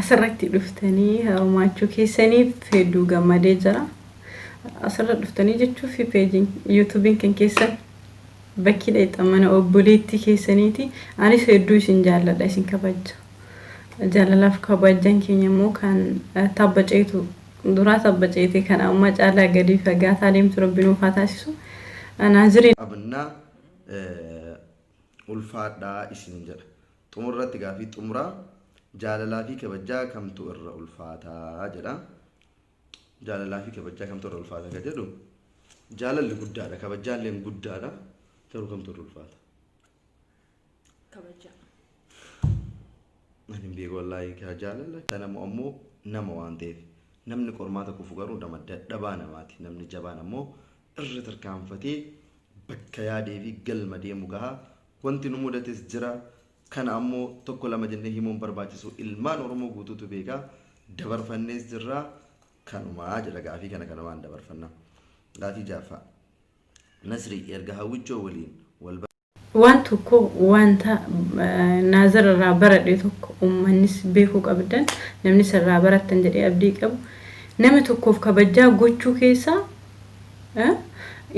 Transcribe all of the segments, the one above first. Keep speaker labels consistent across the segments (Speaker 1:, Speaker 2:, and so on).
Speaker 1: Asirratti dhuftanii hirmaachuu keessaniif hedduu gammadee jira. Asirra dhuftanii jechuuf peejiin yuutuubiin kan keessan bakki dheexan mana obboleettii keessaniiti. Anis hedduu isin jaalladha, isin kabaja. Jaalalaaf kabajjan keenya immoo kan tabba ceetu duraa tabba ceete kan ammaa caalaa gadi fagaataa deemtu Rabbi nuuf haa taasisu. Naaziriin.
Speaker 2: Qabnaa ulfaadhaa isiniin jedha. Xumura irratti gaafii xumuraa jaalalaa fi kabajjaa kamtu irra ulfaataa jedha. Jaalalaa fi kabajjaa kamtu irra ulfaata ka jedhu jaalalli guddaadha, kabajjaalleen guddaadha, garuu kamtu irra ulfaata?
Speaker 3: Kabajaa.
Speaker 2: Ani hin beeku wallaahi ka jaalala nama ammoo nama waan ta'eef namni qormaata kufu garuu nama dadhabaa namaati, namni jabaan ammoo irra tarkaanfatee bakka yaadee fi galma deemu gaha. Wanti nu mudates jira. Kana ammoo tokko lama jennee himuun barbaachisu, ilmaan Oromoo guutuutu beeka, dabarfannees jirra. Kanumaa jedha gaafii kana kanumaan dabarfanna. Gaafii jaaffaa, Nasrii erga Hawwichoo waliin wal
Speaker 1: Waan tokko wanta Naazir irraa baradhe tokko uummannis beekuu qabdan, namnis irraa barattan jedhee abdii qabu, nama tokkoof kabajjaa gochuu keessaa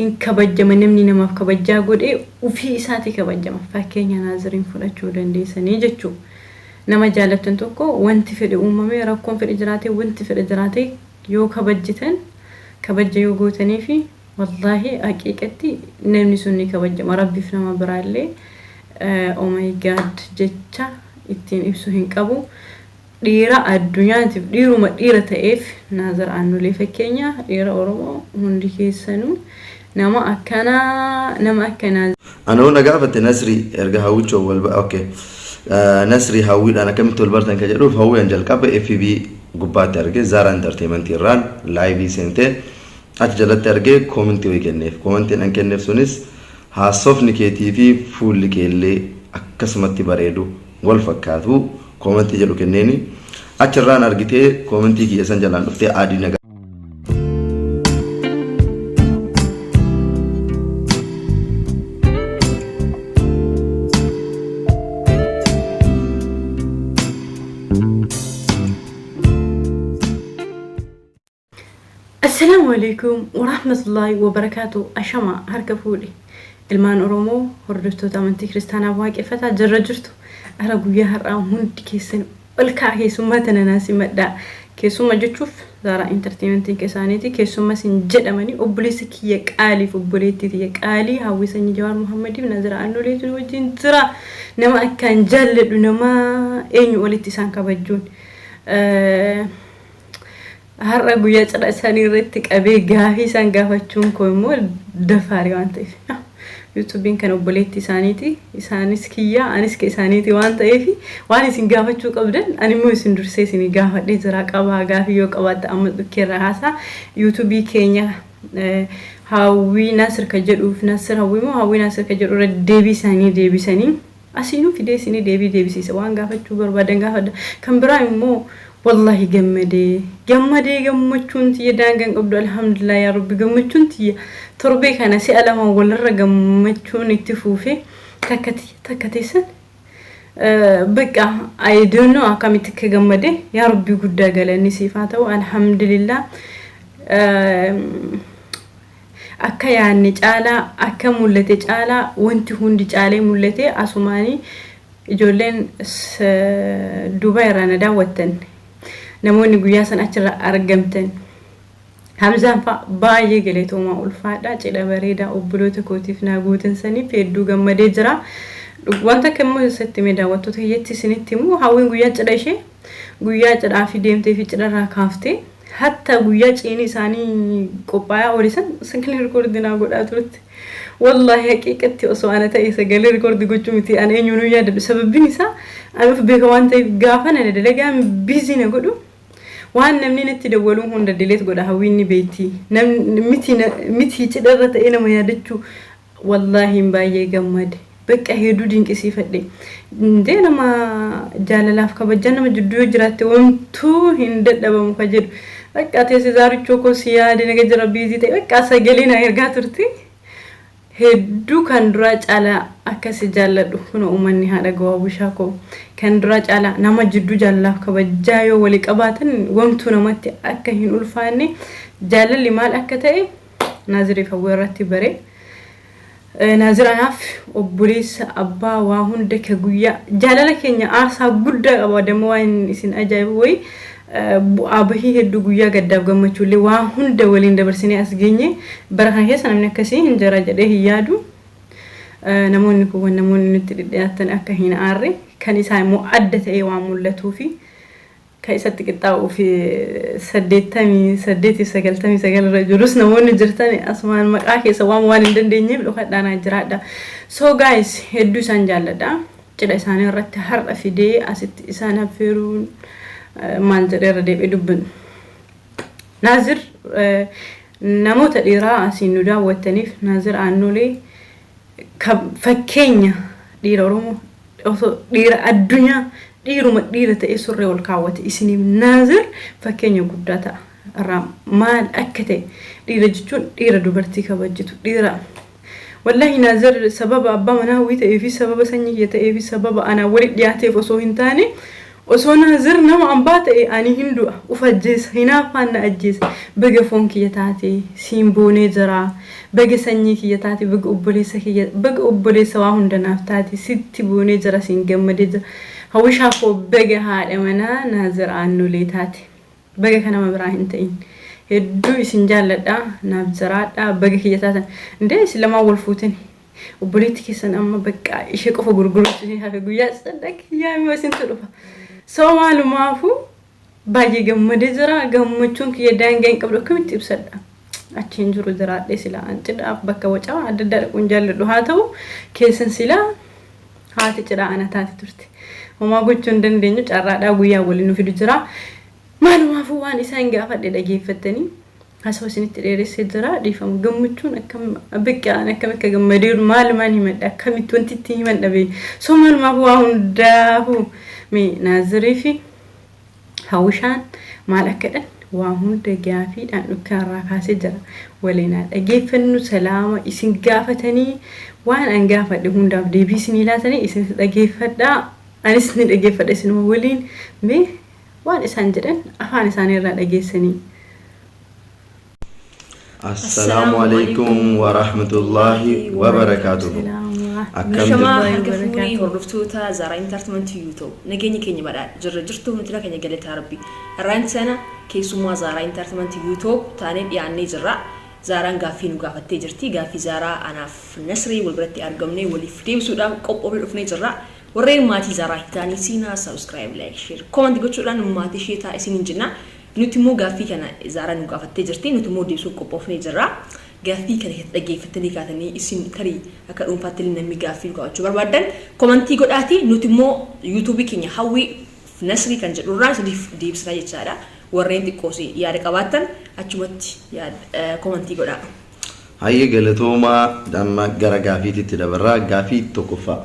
Speaker 1: in kabajjama. Namni namaaf kabajjaa godhee ufii isaatii kabajjama. Fakkeenya Naaziriin fudhachuu dandeessanii jechuu. Nama jaalattan tokko wanti fedhe uumamee, rakkoon fedhe jiraatee, wanti fedhe jiraatee, yoo kabajjitan, kabajja yoo gootaniifi, wallaahi haqiiqatti namni sun ni kabajjama Rabbiif nama biraallee. Oh my God, jecha ittiin ibsu hin qabu. Dhiira addunyaatiif dhiiruma dhiira ta'eef Naazir Aannolee fakkeenya dhiira Oromoo hundi keessanuu nama akkanaa, nama akka Naazir.
Speaker 2: Anoo na gaafatte Nasrii erga Hawwichoo wal okay. Nasrii Hawwiidhaan akkamitti wal bartan ka jedhuuf, Hawwi an jalqaba FB gubbaatti arge, Zara Entertainment irraan live seentee achi jalatti argee koomentii wayii kenneef. Koomentiin an kenneef sunis haasofni keetii fi fuulli keellee akkasumatti bareedu, wal fakkaatu koomentii jedhu kenneeni. Achirraan argitee koomentii kiyya san jalaan dhuftee aadii na
Speaker 1: Assalaamu alaikum warahmatullahi wabarakaatu. Ashama harka fuudhe ilmaan Oromoo, hordoftoota amantii kiristaanaa waaqeffataa jirra jirtu. Ara guyyaa har'aa hundi keessan ol ka'a, keessummaa tana naa simadhaa. Keessumma jechuuf Zaaraa Entertainmentiin isaaniiti keessumma sin jedhamanii, obboleessa kiyya qaaliif obboleettii tiyya qaalii Hawwii Sanyii Jawaar Muhammadiif Nazira Annoleetu wajjin jira. Nama akkaan jaalladhu, nama eenyu olitti isaan kabajuun har'a guyyaa cidha isaanii irratti qabee gaafii isaan gaafachuun koo immoo dafaarii waan ta'eef. Yuutuubiin kan obboleettii isaaniiti, isaanis kiyyaa, anis ka isaaniiti waan ta'eef, waan isin gaafachuu qabdan ani immoo isin dursee isin gaafadhee jira. Qabaa gaafii yoo qabaatte amma dhukkeerra haasaa. Yuutuubii keenya Hawwii Nasir ka jedhuuf, Nasir Hawwii moo Hawwii Nasir ka jedhu irra deebii isaanii deebisanii asiinuu fidee isinii deebii deebisiisa. Waan gaafachuu barbaadan gaafadha. Kan biraa immoo wallahi gammadee gammadee, gammachuun tiyya daangaa hin qabdu. Alhamdulillah yaa Rabbi, gammachuun tiyya torbee kana si'a lama walirra gammachuun itti fuufee, takka tiyya takka teessan. Bakka I don't know akkamitti akka gammade. Yaa Rabbi guddaa galanni siif haa ta'u. Alhamdulillah, akka yaadne caalaa, akka mul'ate caalaa, wanti hundi caalee mul'ate. Asumaanii ijoolleen Duubaa irraa na daawwattan, namoonni guyyaa san achirra argamtan, Hamzaan fa'a, baay'ee galatoomaa, ulfaadha. Cidha bareedaa obboloota kootiif naa gootan saniif hedduu gammadee jira. Wanta akka immoo isatti himee daawwattoota kiyyatti isinitti himu, Hawwiin guyyaa cidha ishee, guyyaa cidhaa fi deemtee fi cidharraa kaaftee hatta guyyaa ciini isaanii qophaayaa oole san sagalee rikoordi naa godhaa turte. Wallaahi haqiiqatti osoo ana ta'e sagalee rikoordi gochuu miti, ana eenyuun yaadadhu. Sababbiin isaa ani of beeka waan ta'eef, gaafa nana dalagaan biizii na godhu waan namni natti dawwaluu hunda delete godha. Hawwiin ni beekti. Namni miti miti cidharra ta'ee nama yaadachuu. Wallaahi baay'ee gammade. Bakka hedduu dinqisiifadhe. Indee nama jaalalaaf kabajaa nama jidduu yoo jiraatte wantuu hin dadhabamu ka jedhu. Bakka teesse zaarichoo koo si yaade naga jira biizii ta'e, bakka sagalee na ergaa turte. Hedduu kan duraa caalaa akka si jaalladhu kunoo uummanni haadha gowaa bushaa koo kan duraa caalaa nama jidduu jaalalaaf kabajjaa yoo wali qabaatan wamtuu namatti akka hin ulfaanne jaalalli maal akka ta'e Naaziriif Hawwii irratti bare. Naazir anaaf obboleessa abbaa waa hunda ka guyyaa jaalala keenya aarsaa guddaa qaba dammoo waan isin ajaa'ibu wayi bu'aa bahii hedduu guyyaa gaddaaf gammachuullee waa hunda waliin dabarsinee as geenye bara kana keessa namni akkasii hin jira jedhee hin yaadu. Namoonni kun namoonni nutti dhidhiyaatan akka hin aarre kan isaa immoo adda ta'ee waan mul'atuufi kan isatti qixxaa'uu fi 88 fi 99 irra jirus namoonni jirtan asumaan maqaa keessa waan waan hin dandeenyeef dhokadhaa naa jiraadha. So guys, hedduu isaan jaalladha. Cidha isaanii irratti har'a fidee asitti isaan affeeruun maal jedhee irra deebi'ee dubbin. Naazir, namoota dhiiraa asiin nu daawwattaniif, Naazir Aannolee fakkeenya dhiira Oromoo osoo dhiira addunyaa dhiiruma dhiira ta'ee surree ol kaawwate isiniif Naazir fakkeenya guddaa ta'a. Irraa maal akka ta'e, dhiira jechuun dhiira dubartii kabajjitu, dhiira wallahi Naazir sababa abbaa manaa Hawwii ta'ee fi sababa sanyii kiyya ta'ee fi sababa anaa walitti dhiyaateef osoo hin taane, osoo Naazir nama ambaa ta'e ani hin du'a, uf ajjeesa, hinaaffaan na ajjeesa. Baga foon kiyya taate, siin boonee jira. Baga sanyii kiyya taate, baga obboleessa kiyya, baga obboleessa waa hunda naaf taate, sitti boonee jira, siin gammadee jira. Hawwishaa koo, baga haadha manaa Naazir Aannolee taate. Baga kan nama biraa hin ta'in. Hedduu isin jaalladha, naaf jiraadha, baga kiyya taatan. Indee isin lamaan wal fuutani. Obboleetti keessan amma bakka ishee qofa gurguruutu isin hafe, guyyaa cidha kiyyaa immoo isintu dhufa. So maalumaafuu baay'ee gammadee jira. Gammachuun kiyya daangaa hin qabdu, akkamitti ibsadha. Achiin jiru jiraadhee silaa an cidhaaf bakka wacaa adda addaa dhaquun jaalladhu, haa ta'u keessan silaa haati cidhaa ana taate turte. Homaa gochuu hin dandeenyu, carraadhaa guyyaa waliin nu fidu jira. Maalumaafuu waan isaan gaafadhe dhageeffattanii haasawaa isinitti dheeressee jira, dhiifama. Gammachuun akkam biqqaan akkam akka gammadeeru maalumaan himadha, akkamitti wanti itti himan dhabe. So maalumaafuu waa hundaafuu mee Naazirii fi Hawwishaan maal akka jedhan waa hunda gaafiidhaan dhukkaarraa kaasee jira. Waliin haa dhageeffannu. Salaama isin gaafatanii waan an gaafadhe hundaaf deebii isinii laatanii isinis dhageeffadhaa. Anis ni dhageeffadha isinuma waliin, mee waan isaan jedhan afaan isaanii irraa dhageessanii.
Speaker 2: Assalaamu alaikum wa rahmatullahi wa barakaatuhu. Akkam
Speaker 3: Shamaa
Speaker 2: jirtu?
Speaker 3: harka fuunee hordoftoota Zaaraa Entertainment YouTube. Nageenya keenya badhaadha. Jirra jirtu nuti keenya galataa Rabbi. Har'aan sana keessummaa Zaaraa Entertainment YouTube taanee dhiyaannee jirra. Zaaraan gaaffii nu gaafattee jirti. Gaaffii Zaaraa anaaf Nasrii wal biratti argamnee waliif deebisuudhaaf qophoofnee dhufnee jirra. Warreen maatii Zaaraa hin taane siinaa subscribe, like, share, comment gochuudhaan maatii ishee ta'a isiniin jenna. Nuti immoo gaaffii kana Zaaraa nu gaafattee jirti. Nuti immoo deebisuuf qophoofnee jirra. Gaaffii kana keessatti dhaggeeffattanii kaatanii isin tarii akka dhuunfaatti illee namni gaaffii nu gaafachuu barbaaddan komantii godhaati, nuti immoo yuutuubii keenya Hawwii Nasrii kan jedhurraa isiniif deebisna jechaadha. Warreen xiqqoos yaada qabaattan achumatti yaada komantii godhaa.
Speaker 2: Hayyee, galatoomaa, amma gara gaafiititti dabarraa. Gaafii tokkoffaa.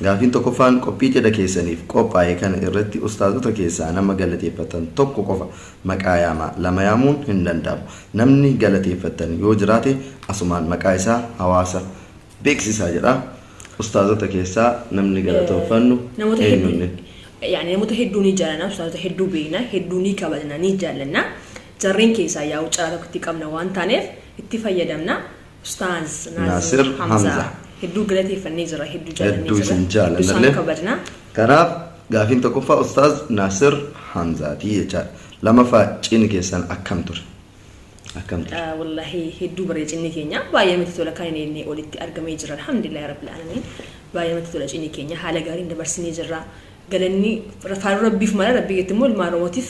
Speaker 2: Gaafiin tokkoffaan, qophii cidha keessaniif qophaa'e kana irratti ustaazota keessaa nama galateeffatan tokko qofa maqaa yaamaa. Lama yaamuun hin danda'amu. Namni galateeffattan yoo jiraate asumaan maqaa isaa hawaasa beeksisaa jedha. Ustaazota keessaa namni galatooffannu
Speaker 3: Namoota hedduu
Speaker 2: eenyunni?
Speaker 3: Yaani namoota hedduu ni jaallanna, ustaazota hedduu beekna, hedduu ni kabajna, ni jaallanna. Jarreen keessaa yaa'u carraa tokkotti qabna waan taaneef itti fayyadamna. Ustaaz
Speaker 2: Naasir
Speaker 3: Naasir
Speaker 2: Hamza.
Speaker 3: Hamzaa hedduu galateeffannee jira, hedduu jaallannee
Speaker 2: Hedduu
Speaker 3: jira,
Speaker 2: isin
Speaker 3: hedduu isaan
Speaker 2: jaalannallee.
Speaker 3: kabajna.
Speaker 2: Kanaaf gaafiin tokkoffaa Ustaaz Naasir Hamzaatii jechaadha. Lamaffaa, cidhi keessan akkam ture? Akkam ture?
Speaker 3: Wallahi hedduu bareeda cidhi keenya, baay'ee namatti tola, kan inni olitti argamee jira, alhamdulillahi rabbil alamin, baay'ee namatti tola cidhi keenya, haala gaariin dabarsinee jirra. Galanni faaruu Rabbiif mala, Rabbii keetti immoo ilmaan Oromootiif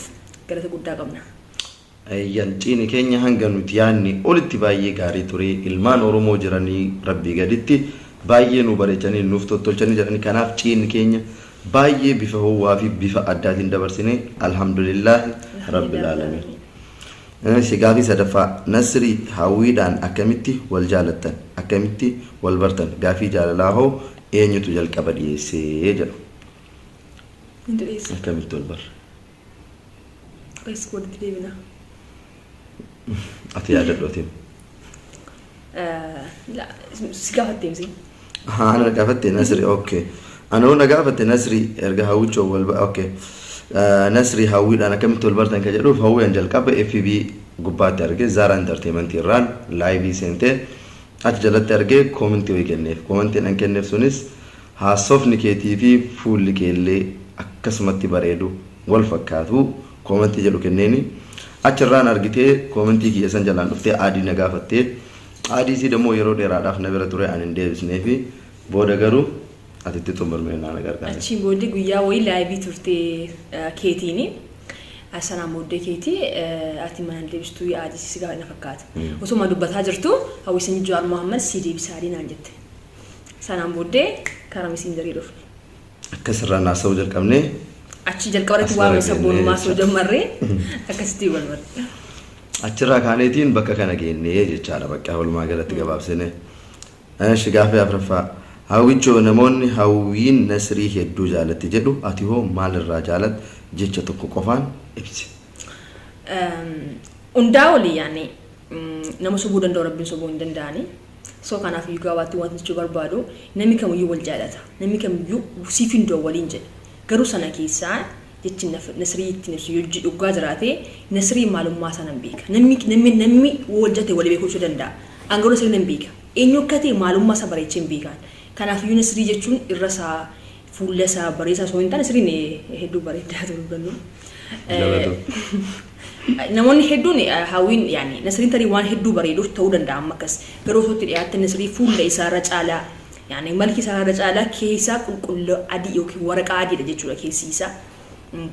Speaker 3: galata guddaa qabna.
Speaker 2: Ayyan, cidhi keenya hanga nuti yaadne olitti baay'ee gaarii ture. Ilmaan Oromoo jiranii Rabbii gaditti baay'ee nu bareechanii nuuf tottolchanii jedhanii, kanaaf cidhi keenya baay'ee bifa ho'aa fi bifa addaatiin dabarsine, alhamdulillaahi rabbil aalamiin. Si gaafii sadaffaa, Nasrii Hawwiidhaan akkamitti wal jaalattan? Akkamitti wal bartan? Gaafii jaalalaa hoo eenyutu jalqaba dhiyeessee jedha.
Speaker 3: Hundi dhiyeessa.
Speaker 2: Akkamitti wal barre?
Speaker 3: Rees walitti deebina.
Speaker 2: Ati yaadadhu ati.
Speaker 3: Si gaafattee miti.
Speaker 2: Ana gaafatte Nasri, okay. Anoo na gaafatte Nasri erga Hawwichoo wal, okay. Nasri Hawwiidhaan akkamitti wal bartan kan jedhuuf, Hawwiin jalqaba FB gubbaatti arge, Zara Entertainment irraan live seentee achi jalatti argee comment wayii kenneef. Commentiin an kenneef sunis haasofni keetii fi fuulli keellee akkasumatti bareedu, wal fakkaatu comment jedhu kenneeni. Achirraan argitee comment kiyya san jalaan dhuftee add na gaafattee, add isii dammoo yeroo dheeraadhaaf na bira ture, ani hin deebisnee fi booda garuu atitti xumurmee naa na gargaare.
Speaker 3: Achiin booddee guyyaa wayii live turte keetiini. Sanaan booddee keetii ati mana deebistuu add si gaafa na fakkaata. Osuma dubbataa jirtu Hawwii Sanyii Jawaar Mohaammed si deebisaa naan jette. Sanaan booddee karaa Messengerii dhufne.
Speaker 2: Akkasirraan haasa'uu jalqabnee.
Speaker 3: Achi jalqaba irratti waa'ee sabboonummaa osoo jammarree akkasitti wal barre.
Speaker 2: Achirraa kaaneetiin bakka kana geennee jechaadha, bakka walumaa galatti gabaabsine. Eshi, gaafii afuraffaa. Hawwichoo, namoonni Hawwiin Nasrii hedduu jaalatti jedhu, ati hoo maalirraa jaalatta? Jecha tokko qofaan ibsi.
Speaker 3: Hundaa olii yaani nama sobuu danda'u Rabbiin sobuu hin danda'ani. So kanaaf iyyuu gaabaatti wanti jechuu barbaadu, namni kamiyyuu wal jaalata. Namni kamiyyuu siif hin du'a waliin jedha. Garuu sana keessaa jechi Nasrii ittiin ibsu yoo dhugaa jiraate, Nasrii maalummaa isaa nan beeka. Namni wal jate walii beekuu danda'a. An garuu Nasrii nan beeka. Eenyu akka ta'e maalummaa isaa bareechee hin beekan. Kanaaf iyyuu Nasrii jechuun irra isaa, fuula isaa bareessaa osoo hin taane, Nasriin hedduu bareedaa ta'uu dubbannu. Namoonni hedduun Hawwiin yaani Nasriin tarii waan hedduu bareeduuf ta'uu danda'a amma akkas. Garuu osoo itti dhiyaatte Nasrii fuula isaarra caalaa, yaani malki isaarra caalaa keessaa qulqulluu adii yookiin waraqaa adiidha jechuudha keessi isaa.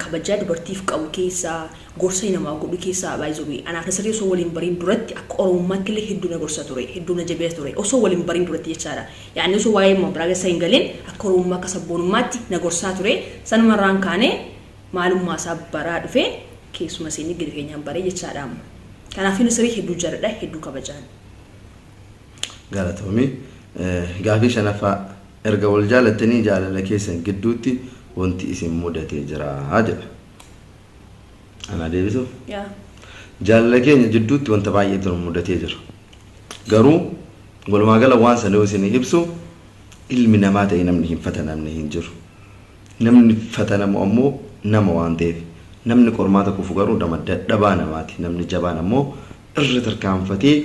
Speaker 3: Kabajaa dubartiif qabu keessaa, gorsa namaa godhu keessaa, baay'ee anaaf Nasrii osoo waliin bariin duratti akka Oromummaatti illee hedduu na gorsa ture, hedduu na jabeessa ture osoo waliin bariin duratti jechaadha. Yaani osoo waa'ee biraa keessa hin galin akka Oromummaa, akka sabboonummaatti na gorsaa ture. Sanumarraan kaanee maalummaa isaa baraa dhufee keessuma seenii gadi keenyaan baree jechaadha amma. Kanaaf Nasrii hedduu jaalladha, hedduu kabajaan.
Speaker 2: Galatoomii. Gaafii shanaffaa. Erga wal jaalattanii jaalala keessan gidduutti wanti isin mudatee jira jedha. Anaa deebisuuf?
Speaker 3: Yaa.
Speaker 2: Jaalala keenya jidduutti wanta baay'eetu nu mudatee jira. Garuu walumaa gala waan sana yoo isin ibsu, ilmi namaa ta'e namni hin fatanamne hin jiru. Namni fatanamu ammoo nama waan ta'eef, namni qormaata kufu garuu nama dadhabaa namaati. Namni jabaan ammoo irra tarkaanfatee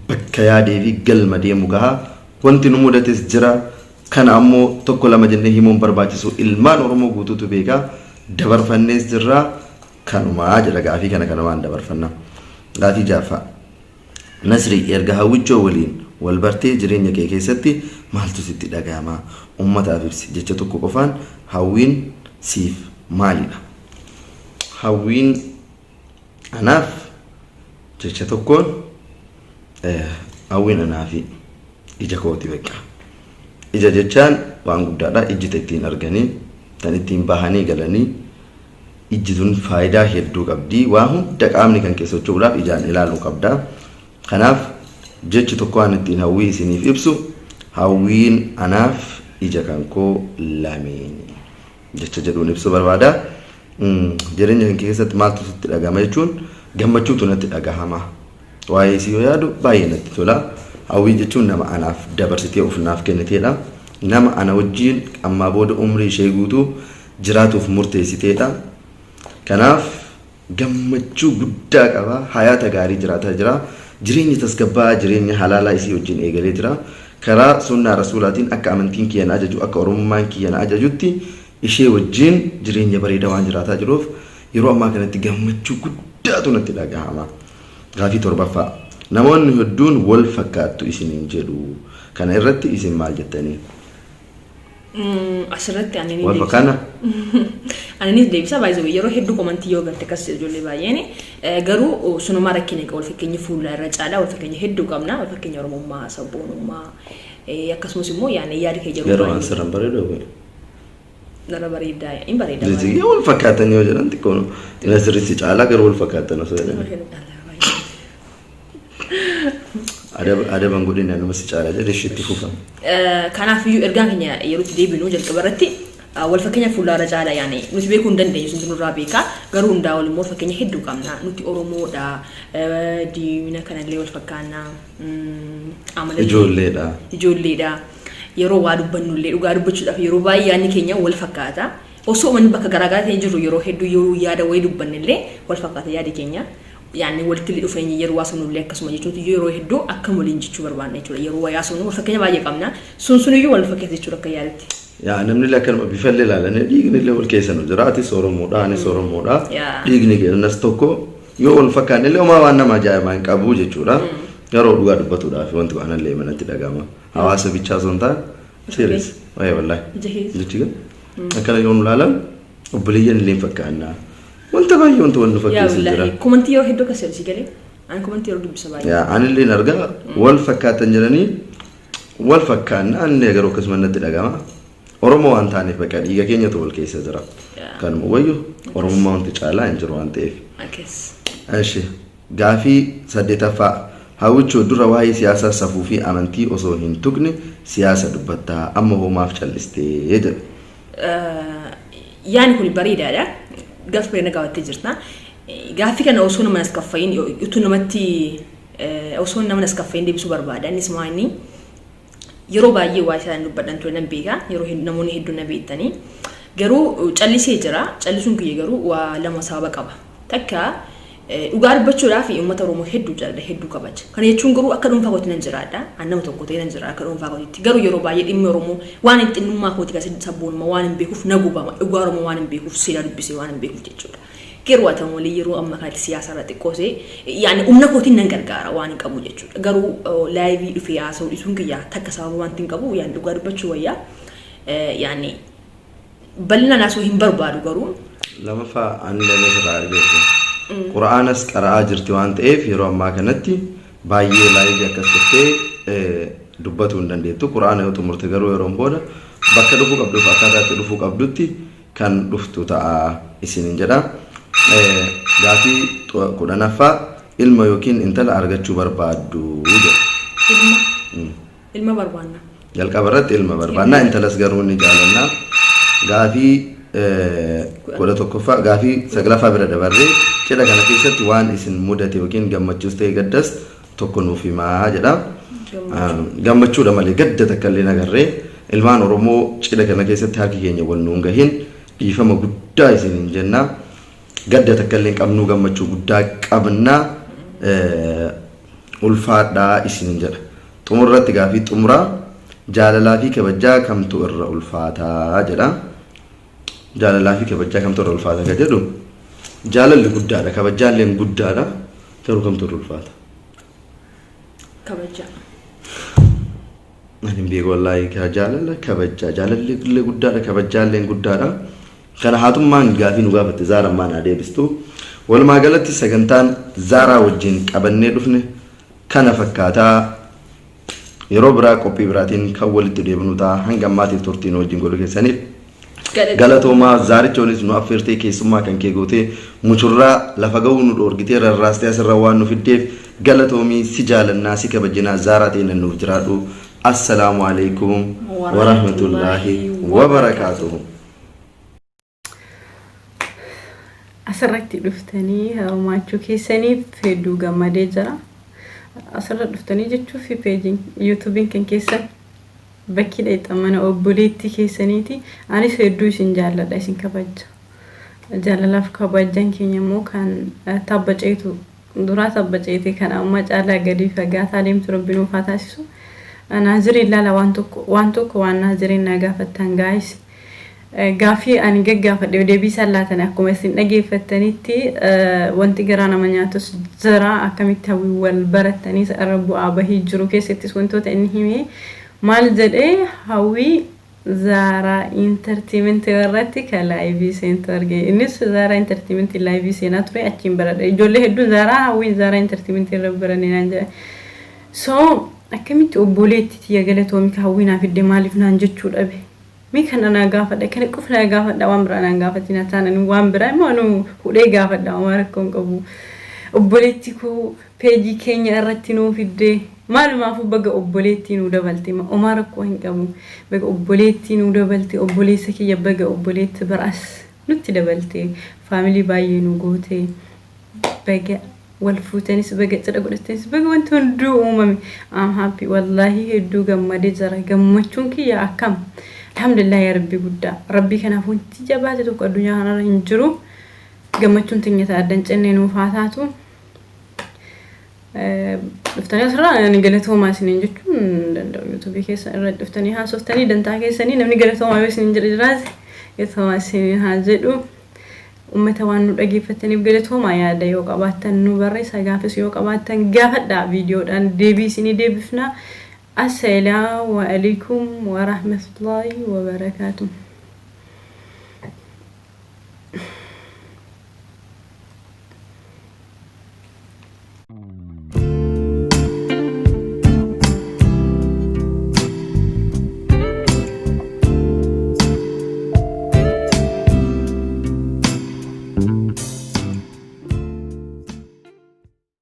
Speaker 2: bakka yaadee fi galma deemu gaha. Wanti nu mudates jira. Kana ammoo tokko lama jennee himuun barbaachisu, ilmaan Oromoo guutuutu beeka. Dabarfannees jirra. Kanumaa jedha, gaafii kana kanumaan dabarfanna. Gaafii jaaffaa. Nasri, erga Hawwichoo waliin wal bartee jireenya kee keessatti maaltu sitti dhagahama? Uummataaf ibsi. Jecha tokko qofaan Hawwiin siif maalidha? Hawwiin anaaf jecha tokkoon, Hawwiin anaafi ija kooti beekaa. Ija jechaan waan guddaadha. Ijji ittiin arganii, tan ittiin bahanii galanii, ijji tun faayidaa hedduu qabdi. Waa hunda qaamni kan keessa socho'uudhaaf ijaan ilaaluu qabda. Kanaaf jechi tokko waan ittiin Hawwii isiniif ibsu, Hawwiin anaaf ija kan koo lameeni jecha jedhuun ibsuu barbaada. Jireenya kan keessatti maaltu sitti dhagahama jechuun, gammachuutu natti dhagahama. Waa'ee isii yoo yaadu baay'ee natti tola. Hawwii jechuun nama anaaf dabarsitee of naaf kenniteedha. Nama ana wajjin ammaa booda umrii ishee guutuu jiraatuuf murteessiteedha. Kanaaf gammachuu guddaa qaba. Hayaata gaarii jiraataa jira. Jireenya tasgabbaa'aa, jireenya halaalaa isii wajjin eegalee jira. Karaa sunnaa rasuulaatiin, akka amantiin kiyya na ajaju, akka Oromummaan kiyya na ajajutti ishee wajjin jireenya bareedaa waan jiraataa jiruuf yeroo ammaa kanatti gammachuu guddaatu natti dhagahama. Gaafii torbaffaa. Namoonni hedduun wal fakkaattu isiniin jedhu. Kana irratti isin maal jettanii?
Speaker 3: Asirratti ani ni
Speaker 2: Wal
Speaker 3: deebisa.
Speaker 2: fakkaana?
Speaker 3: Ani ni deebisa, baay'ee yeroo hedduu comment yoo garte akkas jedhu ijoollee baay'een, garuu sunumaa rakkina qaba. Wal fakkeenya fuula irra caalaa wal fakkeenya hedduu qabna, wal fakkeenya Oromummaa, sabboonummaa, akkasumas immoo yaani yaada kee jiru
Speaker 2: Garuu waan sirran bareedu.
Speaker 3: Narra bareedaa, hin bareeda.
Speaker 2: Jijjiirraa wal fakkaatan yoo jedhan xiqqoo Nasri si caalaa, garuu wal fakkaatan osoo jedhan. Adaban godhin, nama si caalaa jedhe ishiitti fufa.
Speaker 3: Kanaaf iyyuu ergaan keenya yeroo itti deebinu, jalqaba irratti Wal fakkeenya fuulaarra caala yaani nuti beekuu hin dandeenyu isintu nurraa beeka. Garuu hundaa ol immoo wal fakkeenya hedduu qabna. Nuti Oromoodha. Diimina kanallee wal fakkaanna. Amalallee
Speaker 2: Ijoolleedha.
Speaker 3: Ijoolleedha. Yeroo waa dubbannullee dhugaa dubbachuudhaaf yeroo baay'ee yaadni keenya wal fakkaata. Osoo manni bakka garaagaraa ta'e jirru yeroo hedduu yeroo yaada wayii dubbannellee wal fakkaata yaadi keenya. Yaadni walitti illee dhufeenyi yeroo haasofnullee akkasuma jechuutu yeroo hedduu akkam waliin jechuu barbaanna jechuudha. Yeroo waa haasofnu wal fakkeenya baay'ee qabna. Sun suniyyuu wal fakkeessa jechuudha akka yaadatti.
Speaker 2: Yaa namni illee akkanuma bifallee ilaalanii dhiigni illee wal keessa nu jira. Atis Oromoodha, anis Oromoodha.
Speaker 3: Yaa.
Speaker 2: Dhiigni keenyas tokko yoo wal fakkaanne illee homaa waan nama ajaa'ibaa hin qabu jechuudha. Yeroo dhugaa dubbatuudhaaf wanti kun anallee manatti dhaga'ama. Hawaasa bichaa osoo hin taane serious. Waa'ee wallaahi.
Speaker 3: Ija keessa.
Speaker 2: Jechi gan akkana yoo nu ilaalan obboleeyyan illee hin fakkaanna. Wanta baay'ee wanta wal nu
Speaker 3: Yaa
Speaker 2: fakkeessu jira.
Speaker 3: wallaahi komantii yeroo hedduu akkas jedhu si galee. Ani komantii yeroo dubbisa baay'ee.
Speaker 2: Yaa anillee hin argaa wal fakkaatan jedhanii wal fakkaanna anillee garuu akkasuma natti dhaga'ama. Oromoo waan taaneef bakka dhiiga keenyatu wal keessa jira.
Speaker 3: Yaa.
Speaker 2: Kanuma wayyu Oromummaa wanti caalaa hin jiru waan ta'eef.
Speaker 3: Akkas.
Speaker 2: Eshi gaafii saddeetaffaa Hawwichoo dura waa'ee siyaasaa safuu fi amantii osoo hin tuqne siyaasa dubbattaa amma hoo maaf callistee jedhe.
Speaker 3: Yaani kun bareedaadha. Gaaffii bareeda gaafattee jirta. Gaaffii kana osoo nama nas kaffayin utuu namatti osoo nama nas kaffayin deebisuu barbaada. Innis maa inni yeroo baay'ee waa isaan dubbadhan ture nan beeka. Yeroo namoonni hedduun na beektanii. Garuu callisee jira. Callisuun kiyya garuu waa lama sababa qaba. Takka dhugaa dubbachuudhaaf uummata Oromoo hedduu jaalladha, hedduu kabaja. Kana jechuun garuu akka dhuunfaa kootti nan jiraadha. An nama tokko ta'ee nan jiraadha akka dhuunfaa kootitti. Garuu yeroo baay'ee dhimmi Oromoo waan hin xinnummaa kooti kan sabboonummaa waan hin beekuuf na gubama. Dhugaa Oromoo waan hin beekuuf seenaa dubbisee waan hin beekuuf jechuudha. Garuu haa ta'u malee yeroo amma kanatti siyaasa irra xiqqoosee yaani humna kootiin nan gargaara waan hin qabu jechuudha. Garuu laayivii dhufee haasa'uu dhiisuun kiyya takka sababa wanti hin qabu yaani dhugaa dubbachuu wayyaa. Yaani bal'inaan haasa'uu hin barbaadu garuu.
Speaker 2: Lamaffaa ani illee irraa argeessa. Qura'aanas qara'aa jirti waan ta'eef yeroo ammaa kanatti baay'ee laayivii akkas dhuftee dubbatuu hin dandeettu. Qura'aana yoo xumurte garuu yeroon booda bakka dhufuu qabduuf akkaataa itti dhufuu qabdutti kan dhuftu ta'a isiniin jedha. Gaafii kudhanaffaa ilma yookiin intala argachuu barbaaddu jedha.
Speaker 3: Ilma. Ilma barbaanna.
Speaker 2: Jalqaba irratti ilma barbaanna intalas garuu ni jaalanna. Gaafii 11ffaa gaafii 9ffaa bira dabarree cidha kana keessatti waan isin mudate yookiin gammachuus ta'e gaddas tokko nuuf himaa jedha. Gammachuudha malee gadda takka illee nagarree ilmaan Oromoo cidha kana keessatti harki keenya wal nuun gahin dhiifama guddaa isiniin jenna. Gadda takka illee hin qabnuu gammachuu guddaa qabna. Ulfaadhaa isiniin jedha. Xumura irratti gaafii xumuraa jaalalaa fi kabajjaa kamtu irra ulfaataa jedha. Jaalalaa fi kabajjaa kamtu irra ulfaata kan jedhu jaalalli guddaadha kabajjaalleen guddaadha garuu kamtu irra ulfaata.
Speaker 3: Kabajaa.
Speaker 2: Ani hin beeku wallaahi ka jaalala kabajjaa jaalalli illee guddaadha kabajjaalleen guddaadha. Kana haatummaan gaafii nu gaafatte Zaaraan maa naa deebistu. Walumaa galatti sagantaan Zaaraa wajjin qabannee dhufne kana fakkaataa yeroo biraa qophii biraatiin kan walitti deebinu ta'a hanga ammaatiif turtii nu wajjin godhu keessaniif galatoomaa Zaarichoonis nu affeertee keessummaa kan kee gootee muchurraa lafa ga'uu nu dhoorgitee rarraastee asirra waan nu fiddeef galatoomii si jaalannaa si kabajinaa Zaaraa ta'e nuuf jiraadhu assalaamu alaikum warahmatullaahi wabarakaatuhu.
Speaker 1: Asirratti dhuftanii hirmaachuu keessaniif hedduu gammadee jira. Asirra dhuftanii jechuuf peejiin yuutuubiin kan keessan bakki dheexa mana obboleettii keessaniiti. Anis hedduu isin jaalladha isin kabaja. Jaalalaaf kabajjan keenya immoo kan tabba ceetu duraa tabba ceete kan amma caalaa gadi fagaataa deemtu rabbi nuuf haa taasisu. Naaziriin laala waan tokko waan tokko waan naaziriin na gaafattan gaayis. Gaaffii ani gaggaafadhe deebii isaan laatan akkuma isin dhageeffattanitti wanti garaa nama nyaatus jira akkamitti hawwii wal barattanii irra bu'aa bahii jiru keessattis wantoota inni hime maal jedhee hawwii Zaaraa Intartiimentii irratti kan laayivii seentu arge innis Zaaraa Intartiimentii laayivii seenaa ture achiin baradhe ijoollee hedduun Zaaraa hawwii Zaaraa Intartiimentii irra barane naan jedhe so akkamitti obboleetti tiyya galatoomi ka hawwii naa fidde maaliif naan jechuu dhabe Mee kana naa gaafadha kana qofa naa gaafadha waan biraa naan gaafatina taanani waan biraa immoo anu hudhee gaafadha homaa rakkoo hin qabu. Obboleetti koo peejii keenya irratti nuu fiddee maalumaafuu baga obboleettii nuu dabalte homaa rakkoo hin qabu. Baga obboleettii nuu dabalte, obboleessa kiyya, baga obboleetti biraas nutti dabalte, faamilii baay'ee nu goote. Baga wal fuutanis, baga cidha godhatanis, baga wanti hunduu uumame. I'm happy, wallaahi hedduu gammadee jira. Gammachuun kiyya akkam! Alhamdulillah, yaa Rabbii guddaa Rabbii. Kanaaf wanti jabaate tokko addunyaa kanarra hin jiru. Gammachuun teenya ta'a addan cennee nuuf haa taatu. Dhuftanii asirraa ani galatoomaa isiniin jechuun hin danda'u. Yuutuubii keessa irra dhuftanii haasoftanii dantaa keessanii namni galatoomaa yoo isiniin jedhe jiraate, galatoomaa isiniin haa jedhu. Uummata, waan nu dhageeffataniif galatoomaa. Yaada yoo qabaattan nu barreessa, gaafis yoo qabaattan gaafadhaa, viidiyoodhaan deebii isinii deebifna. Assalaamu alaikum warahmatullaahi wabarakaatuh.